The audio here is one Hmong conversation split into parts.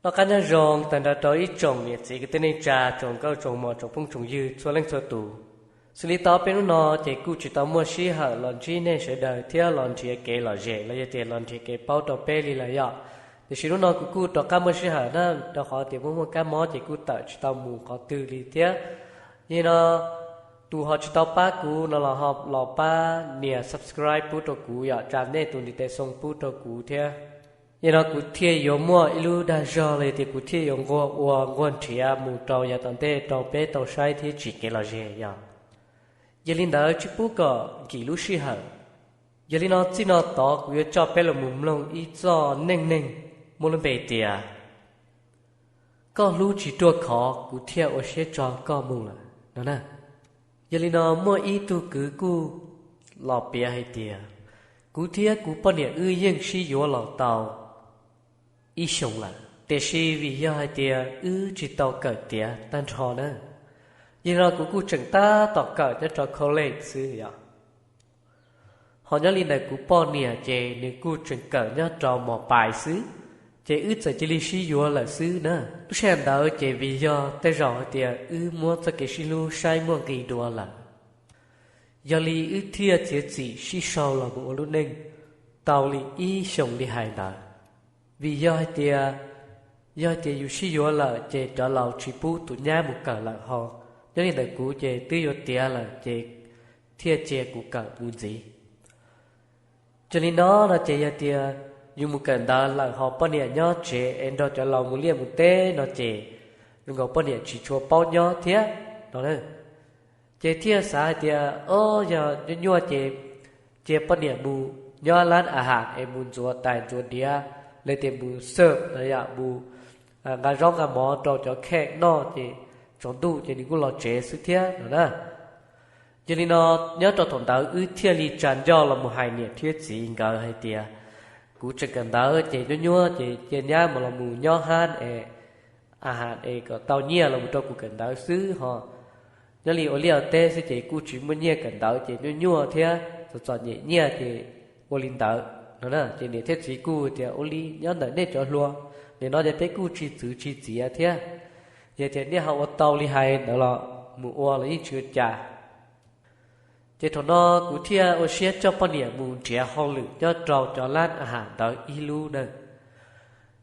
Noj qab nyob zoo tag nrho rau ib tsoom niam txiv kwv tij neej tsa, tsoom nkauj tsoom muam, tsoom phooj tsoom ywg txhua leej txhua tus. Xws li tau peb hnub no ces kuj tsis tau muaj sij hawm los ntsib nej sawv daws thiab los nrhiav kev lom zem los yog tias los nrhiav kev paub rau peb li lawm yom. Tiam sis hnub no kuv kuj rov qab muaj sij hawm na, rau qhov tias muaj muaj kab mob ces kuj tawm tsis tau mus qhov twg li thiab. Yog li no, tus ho tsis tau pab kuv no los ho los pab nias subscribe pub rau kuv yom, tsa nej tus ntiv tes xoo pub rau kuv thiab. Yog li no kuv thiaj yuav muaj ib lub dag zog los yog tias kuv thiaj yuav nquag ua nquag nrhiav mus rau yav tom ntej rau peb tau saib thiab tsim kev lom zem yom. Yog li ntawd tsis pub kom nkim lub sij hawm. Yog li no txij no tod kuv yuav coj peb los mus mloog ib txoj neej neeg muaj lub npe tias koj hlub tsis ruaj khov kuv thiaj ua siab tso koj mus lawm no na. Yog li no muaj ib tug kwv kuj los piav hais tias kuv thiab kuv poj niam wb yeej sib yuav los tau ib xyoos lawm, tiam sis vim yog hais tias wb tsis tau kawm tiav tag nrho na. Yog li no kuv kuj tseem tab tom kawm nyob rau college xwb yom. Ho nyob li ntawm kuv poj niam ces nws kuj tseem kawm nyob rau mos pais xwb, ces wb txawm cia li sib yuav lawm xwb na. Lub sij hawm ntawd ces vim yog tej zaum hais tias wb muab txoj kev sib hlub saib muaj nqis dua lawm, yog li wb thiaj txiav txim sib sau los mus ua lub neej tau li ib xyoos li hais ntawd. Vim yog hais tias, yog hais tias yus sib yuav lawm ces cov laus tsis pub tus nyab mus kawm lawm ho. Nyob li ntawm kuv ces twb yuav tiav lawm ces thiaj cia kuv kawm mus ntxiv. Yog li no no ces yog tias yus mus kawm ntawv lawm ho poj niam nyob tsev es nrog cov laus mus liaj mus teb no ces zoo nkaus poj niam tsis tshua paub nyob thiab no. Ces thiaj xav hais tias, o, yog nyuaj nyuaj ces cia poj niam mus nyob lab a has es mus ntxuav tais ntxuav diav, los tias mus xawm no yom, mus nqa zaub nqa mov rau cov kheej noj ces tsaus ntuj ces nws kuj los tsev xwb thiab no na. Yog li no, nyob rau thaum ntawd wb thiaj li tsa ncauj los mus hais niam thiab txiv nkawd hais tias, kuv tseem kawm ntawv ces nyuaj nyuaj ces cia nyab mus los mus nyob hab es a has es kom tau nyiaj los mus rau kuv kawm ntawv xwb ho. Nyob li ua liaj ua teb xwb ces kuj tsis muaj nyiaj kawm ntawv ces nyuaj nyuaj thiab txom txom nyem nyiaj ces ua li ntawd no na. Ces niam thiab txiv kuj tias, ua li nyob ntawm nej cov hluas, nim no ces peb kuj tsis txwv tsis txiav thiab. Yog tias nej ho ua tau li hais ntawd los mus ua los yeej tsis ua cas. Ces thaum no kuv thiaj ua siab coj poj niam mus nrhiav hauj lwm nyob rau cov lab a has ntawd ib lub na.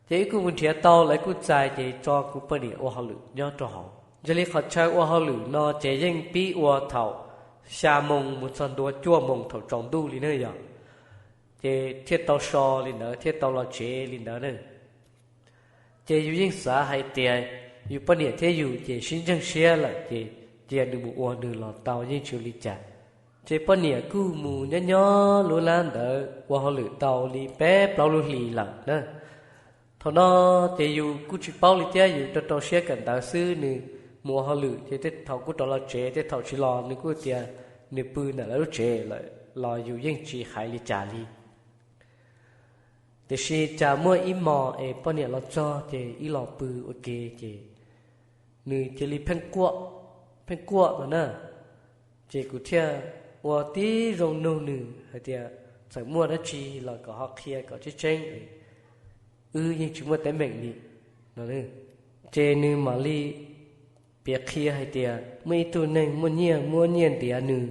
Ces wb kuj mus nrhiav tau lawv kuj txais ces tso kuv poj niam ua hauj lwm nyob rau hauv. Yog li qhov chaw ua hauj lwm no ces yeej pib ua thaum xya moo mus txog ntua cuaj moo thaum tsaus ntuj li na yom. Ces thiaj tau so li ntawd thiaj tau los tsev li ntawd na. Ces yus yeej xav hais tias yus poj niam thiab yus ces sib ntseeg siab lawm ces cia nws mus ua nws los tau yeej tsis ua li cas. Ces poj niam kuj mus nyob nyob lub lab ntawd ua hauj lwm tau li peb plaub lub hlis lawm na. Thaum no ces yus kuj tsis paub li thiab, yus rau rau siab kawm ntawv xwb, nws mus ua hauj lwm ces tej thaum kuj rov los tsev, tej thaum tsis los nws kuj tias nws pw ntawm lawv lub tsev lawm los yus yeej tsis hais li cas li. Tiam sis cas muaj ib hmos es poj niam los txog ces wb los pw ua ke ces nws cia li pheej quaj, pheej quaj no na. Ces kuv thiaj ua tib zoo nug nws hais tias txawm muaj dab tsi los kom ho qhia kom tseeb tseeb, wb yeej tsis muaj teeb meem li no. Ces nws mam li piav qhia hais tias muaj ib tug neeg muaj nyiaj muab nyiaj ntiav nws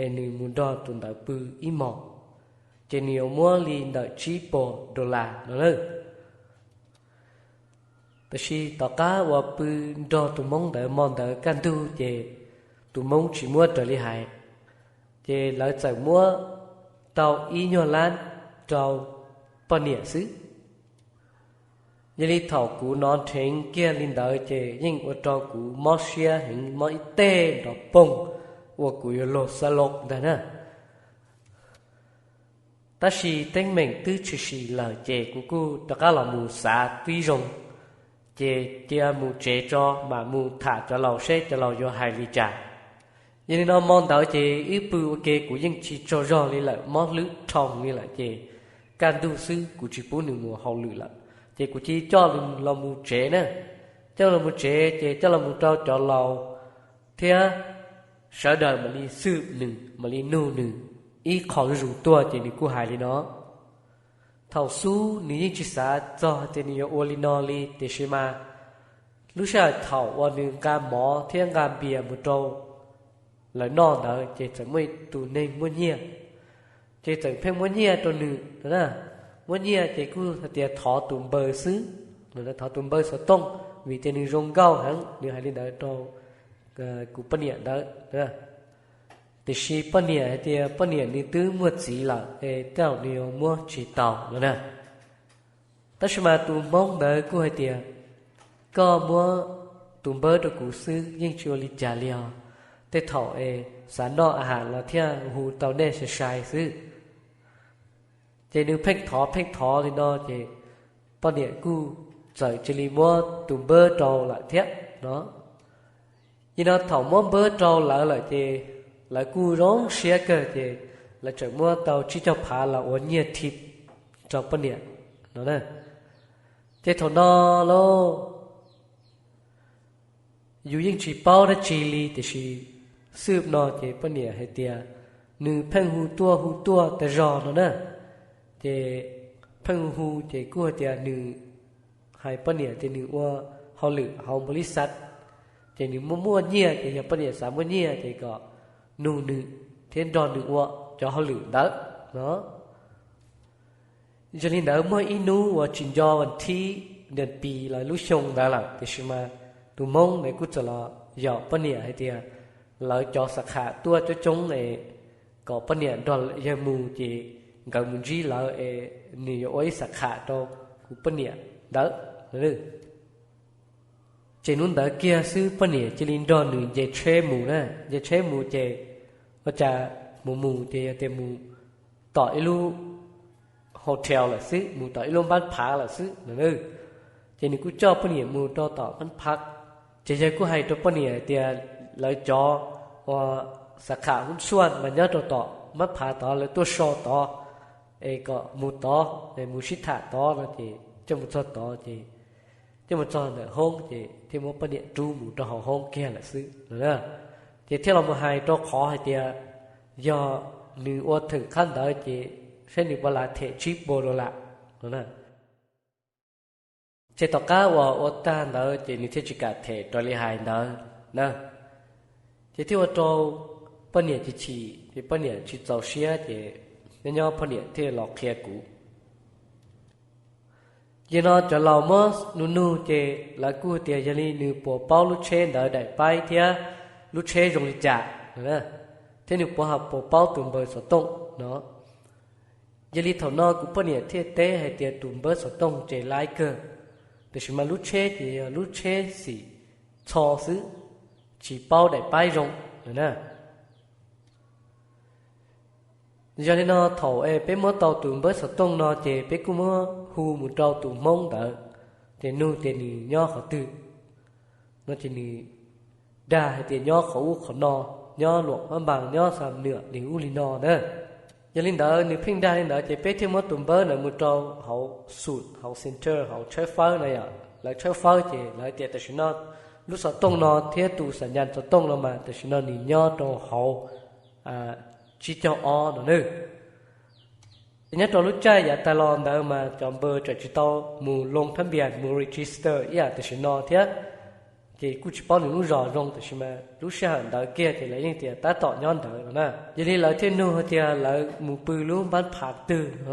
es nws mus nrog tus ntawd pw ib hmos, ces nws yuav muab li ntawm tsib puas dollar no na. Tab sis tom qab uas pw nrog tus hmoob ntawd hmo ntawd kaj ntug ces tus hmoob tsis muab raws li hais, ces lawv txawm muab tau ib nyuag lab rau poj niam xwb. Yog li thaum kuv hnov nrheev kiag li ntawd ces yeej ua rau kuv mob siab heev, mob ib teg nrov poog, ua kuv yuav luag xab loj ntag na. Tab sis teeb meem twb tshwm sim lawm ces kuv kuj rov qab los mus xav tib zoo, ces cia mus tsev tso mam mus tham cov laus seb cov laus yuav hais li cas. Yog li no hmo ntawd ces wb pw ua ke kuv yeej tsis tsaug zog li lawm, mob hlwb dhau li lawm ces kaj ntug xwb kuv tsis pub nws mus hauj lwm lawm, ces kuv cia coj los mus tsev na. Coj los mus tsev ces coj los mus rau cov laus thiab sawv daws mam li xwm nws mam li nug nws ib qho zuj zus tuaj ces nws kuj hais li no. Thaum xub nws yeej tsis xav txog tias nws yuav ua li no li, tiam sis mas lub sij hawm thaum uas nws nqa mov thiab nqa npias mus rau lawv noj ntawd ces txawm muaj ib tus neeg muaj nyiaj, ces txawm pheej muab nyiaj rau nws no na. Muab nyiaj ces kuj hais tias thov tus npawg xwb, thov tus npawg xov tooj, vim tias nws zoo nkauj heev, nws hais li ntawd rau kuv poj niam ntawd. Tiam sis poj niam hais tias poj niam nws twb muaj txiv lawm es tej zaum nws yuav muab tsis tau no na. Tab sis mas tus hmoob ntawd kuj hais tias, koj muab tus npawg rau kuv xwb yeej tsis ua li cas li os, tej thaum es xav noj a has los thiaj hu tau nej sai sai xwb. Ces nws pheej thov pheej thov li no ces poj niam kuj txawm cia li muab tus npawg rau lawm thiab no. Yog no thaum muab npawg rau lawv lawm ces lawv kuj zoo siab kawg ces lawv tseem muab tau tsib caug phav los ua nyiaj thib rau poj niam no. Ces thaum no lauj, yus yeej tsis paub dab tsi li tiam sis xwb no ces poj niam hais tias nws pheej hu tuaj hu tuaj tas zog no na. Ces pheej hu ces kuj hais tias nws hais poj niam tias nws ua hauj lwm hauv npaus lis xav, ces nws muaj muaj nyiaj ces yog poj niam xav muaj nyiaj ces kom nug nws thiab nrog nws ua cov hauj lwm ntawd no. Yog li ntawd muaj ib hnub uas tsis nco vas thib ntias pis los lub xyoo ntawd lawm tiam sis mas tus hmoob ntawd kuj txawm los yaum poj niam hais tias lawv cov xav kham tuaj coob coob es kom poj niam nrog yawg mus ces nkawd mus ntsib lawv es nws yuav ua ib xav kham rau kuv poj niam ntawd. Ces hnub ntawd kiag xwb poj niam cia li nrog nws nce tsheb mus na, nce tsheb mus ces ua cas mus mus ces yog tias mus tom ib lub hotel lawm xwb, mus tom ib lub npab phav lawm xwb no. Ces nws kuj coj poj niam mus rau tom npab phav, ces yawg kuj hais rau poj niam tias lawv cov uas xav kham hub xuaj mas nyob rau tom npab phav tod, lawv tuaj so tod es kom mus tod, mus sib tham tod no ces coj mus txog tod ces coj mus txog ntawm hoob ces thiaj muab poj niam rub mus rau hauv hoob kiag lawm xwb no. Ces thiaj los mus hais rau qhov hais tias yog nws ua theem qhab ntawd ces saib nws puas lav them tsib puas dollar no. Ces tom qab uas ua tag ntawd ces nws thiaj tsis kam them raws li hais ntawd na. Ces thiaj ua rau poj niam chim chim ces poj niam tsis txaus siab ces nyob nyob poj niam thiaj los qhia kuv. Yog no cov laus muab nug nug ces lawv kuj tias yog li nws puas paub lub tsheb ntawd daim paib thiab lub tsheb zoo li cas, thiab nws puas ho puas paub tus npawg xov tooj no. Yog li thaum no kuv poj niam thiaj teb hais tias tus npawg xov tooj ces laib kawg, tiam sis mas lub tsheb ces yog lub tsheb xim txho xwb, tsis paub daim paib zoo na. Yog li no thaum es peb muab tau tus npawb xov tooj no ces peb kuj muab hu mus rau tus hmoob ntawd, ces nug tias nws nyob qhov twg no ces nws dag hais tias nyob qhov ub qhov no, nyob Luam Phab Npas, nyob Xam Nwam li ub li no na. Yog li ntawd nws pheej dag li ntawd ces peb thiaj muab tus npawb ntawd mus rau hauv xum, hauv center, hauv tshawb fawb na yom. Lawv tshawb fawb ces lawv tias tam sim no lub xov tooj no thiab tus xam nyas xov tooj no mas tam sim no nws nyob rau hauv tsib caug ob no na. Nyob rau lub caij yav tas los ntawd mas cov npawb tseem tsis tau mus loo thab npias mus register ib yam tam sim no thiab, ces kuj tsis paub nws lub zos zoo, tab sis mas lub sij hawm ntawd kiag ces lawv yeej tias tab tom nyob ntawd no na. Yog li lawv thiaj nug hais tias lawv mus pw lub npab phav twg no,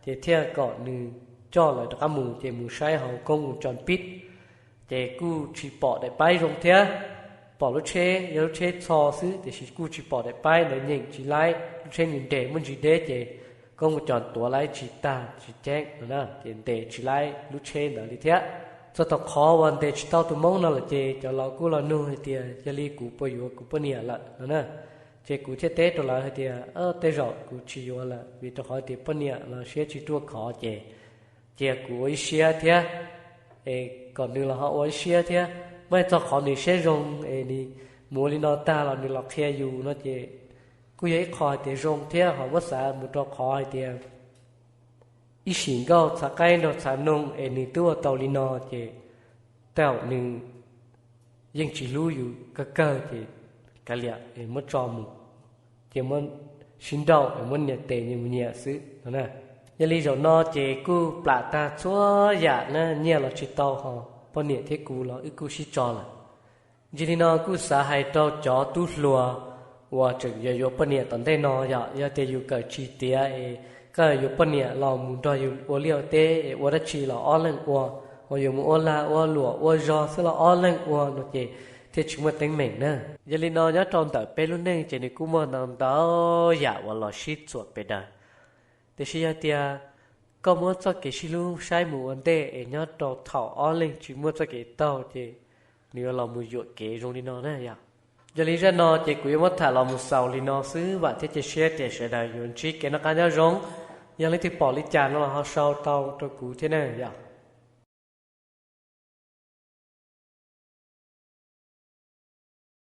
ces thiaj kom nws coj lawv rov qab mus, ces mus saib hauv koob mus tso pib, ces kuj tsis pom daim paib zoo thiab. Pom lub tsheb yog lub tsheb txho xwb, tiam sis kuj tsis pom daim paib ntawd, nyeem tsis laib, lub tsheb nws nres muaj ntsis deb ces koob mus cos tuav laib tsis tag tsis ceeb no na, ces ntes tsis laib lub tsheb ntawd li thiab. Txog thaum qhov uas ntes tsis tau tus hmoob no lawm ces cov laus kuj los nug hais tias yog li kuv puas yuav kuv poj niam lawm no na. Ces kuv thiaj teb rau lawv hais tias tej zaum kuv tsis yuav lawm, vim rau qhov tias poj niam los siab tsis ruaj khov ces cia kuv ua ib siab thiab, es kom nws los ho ua ib siab thiab. Muaj txog qhov nws siab zoo es nws mus ua li no tag los nws los qhia yus no ces kuj yog ib qho hais tias zoo thiab, ho muab xav mus rau qhov hais tias ib sim nkauj txhav qaib nrog txhav noog es nws twb ua tau li no ces tej zaum nws yeej tsis hlub yus kawg kawg ces kav liam es muab tso mus, ces muab sib nrauj es muab nias tes nyias mus nyias xwb no na. Yog li zaum no ces kuj plam tag txhua yam na, nyiaj los tsis tau ho, poj niam thiab kuv los wb kuj sib tso lawm. Yog li no kuj xav hais rau cov tub hluas uas tseem yuav yuav poj niam tom ntej no yom, yog tias yus kawm tsis tiav es koj yuav poj niam los mus nrog yus ua liaj ua teb es ua dab tsi los ob leeg ua, uas yuav mus ua lag ua luam ua zog xwb los ob leeg ua no ces thiaj tsis muaj teeb meem na. Yog li no nyob rau ntawm peb lub neej ces nws kuj muaj ntau ntau yam uas los sib txuam pem daws. Tiam sis yog tias koj muab txoj kev sib hlub saib mus ua ntej es nyob rau thaum ob leeg tsis muaj txoj kev taug ces nws yuav los mus yuam kev zoo li no na yom. Yog li zaj no ces kuv yuav muab tham los mus xaus li no xwb, vam thiab cia siab tias sawv daws yuav ntsib kev noj qab nyob zoo. Yog leej twg pom li cas no los ho sau tau rau kuv thiab na yom.